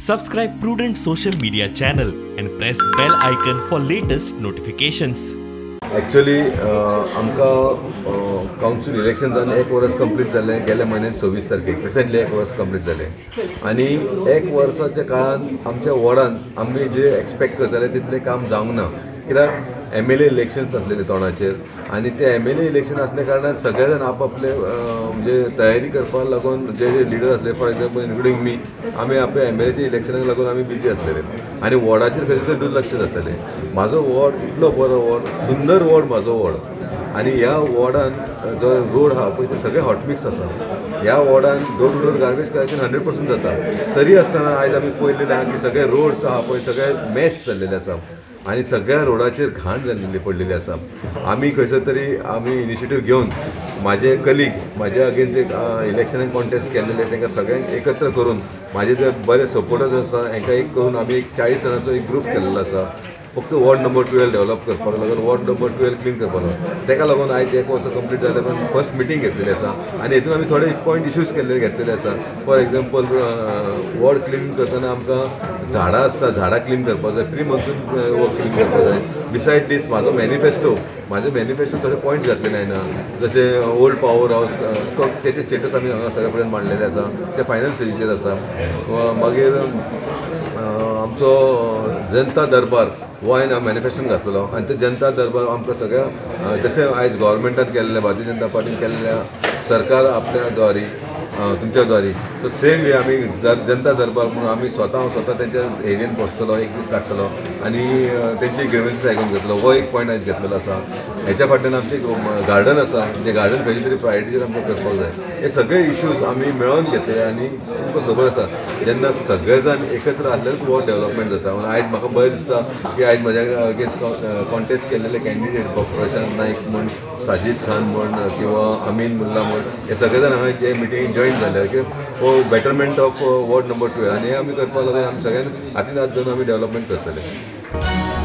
Subscribe Prudent social media channel and press bell icon for latest notifications. Actually आमकां council election जावन एक वर्स complete जालें. गेल्या म्हयन्यान 26 तारखेक रिसेंटली एक वर्स कंप्लीट जालें आनी एक वर्साच्या काळान आमच्या वॉर्डान आमी जे एक्सपेक्ट करताले तितलें काम जावंक ना. कित्याक MLA elections आसलेले तोंडाचेर आनी ते MLA election आसल्या कारणान सगळे जाण आपआपले म्हणजे तयारी करपाक लागून जे जे लिडर आसले, फॉर एग्जाम्पल इन्क्लुडींग मी, आमी आपल्या MLAच्या इलेक्शनाक लागून आमी बिजी आसलेले आनी वॉर्डाचेर खंय तरी दुर्लक्ष जातालें. म्हाजो वॉर्ड इतलो बरो वॉर्ड, सुंदर वॉर्ड म्हाजो वॉर्ड आनी ह्या वॉर्डान जो रोड आहा पळय ते सगळे हॉटमिक्स आसा. ह्या वॉर्डान door to door garbage collection 100% जाता, तरी आसतना आयज आमी पळयलेलें आहा की सगळे रोड्स आहा पळय सगळे मॅस जाल्लेले आसा आनी सगळ्या रोडाचेर घाण जाल्लेली पडलेली आसा. आमी खंयसर तरी आमी इनिशिएटीव घेवन म्हाजे कलीग म्हाज्या अगेन जे इलेक्शनाक कॉन्टेस्ट केल्लेले तांकां सगळ्यांक एकत्र करून म्हाजे जे बरे सपोर्टर्स आसा हांकां एक करून आमी एक 40 जाणांचो एक ग्रूप केल्लो आसा. फक्त वॉर्ड नंबर 12 डेव्हलप करपाक लागून, वॉर्ड नंबर 12 क्लीन करपाक लागून. ताका लागून आयज एक वर्सा कंप्लीट जालें पण फर्स्ट मिटींग घेतलेली आसा आनी हेतून आमी थोडे पॉयंट इश्यूज केल्ले घेतलेले आसा. फॉर एग्जाम्पल वॉर्ड क्लीन करतना आमकां झाडां आसता, झाडां क्लीन करपाक जाय, प्री मॉन्सून वर्क क्लीन करपाक जाय. बिसायड दीस म्हाजो मॅनिफेस्टो, म्हाजो मॅनिफेस्टो थोडे पॉयंट्स घातलेले जायना, जशें ओल्ड पावर हावस तो तेजे स्टेटस आमी हांगा सगळे कडेन मांडलेले आसा, ते फायनल स्टेजीचेर आसा. मागीर आमचो जनता दरबार हो हांवें मॅनिफेस्टोन घातलेलो आनी ते जनता दरबार आमकां सगळ्या जशें आयज गव्हर्मेंटान केल्लें, भारतीय जनता पार्टीन केल्ल्या सरकार आपल्या द्वारी तुमच्या द्वारी, सो सेम वे आमी जनता दरबार म्हणून आमी स्वता तेंच्या एरियेन बसतलो, एक दीस काडटलो आनी तेंची ग्रिवन्सीस आयकून घेतलो. हो एक पॉयंट आयज घेतलेलो आसा. हेच्या फाटल्यान आमचें गार्डन आसा, जें गार्डन खंयची तरी प्रायोरिटीचेर आमकां करपाक जाय. हे सगळे इश्यूज आमी मेळोवन घेतले आनी तुमकां खबर आसा जेन्ना सगळे जाण एकत्र आसल्यार हो डेव्हलपमेंट जाता. म्हणून आयज म्हाका बरें दिसता की आयज म्हज्या अगेन्स्ट कॉन्टेस्ट केल्लेले कॅन्डिडेट प्रशांत नायक म्हण, साजीद खान म्हण किंवा अमीन मुल्ला म्हण, हे सगळे जाण हांगा जे मिटींगेक जॉईन जाले की हो बेटरमेंट ऑफ वॉर्ड नंबर 12 आनी हे आमी करपाक लागून आमी सगळ्यांनी हातीन हात धरून आमी डेव्हलपमेंट करतले.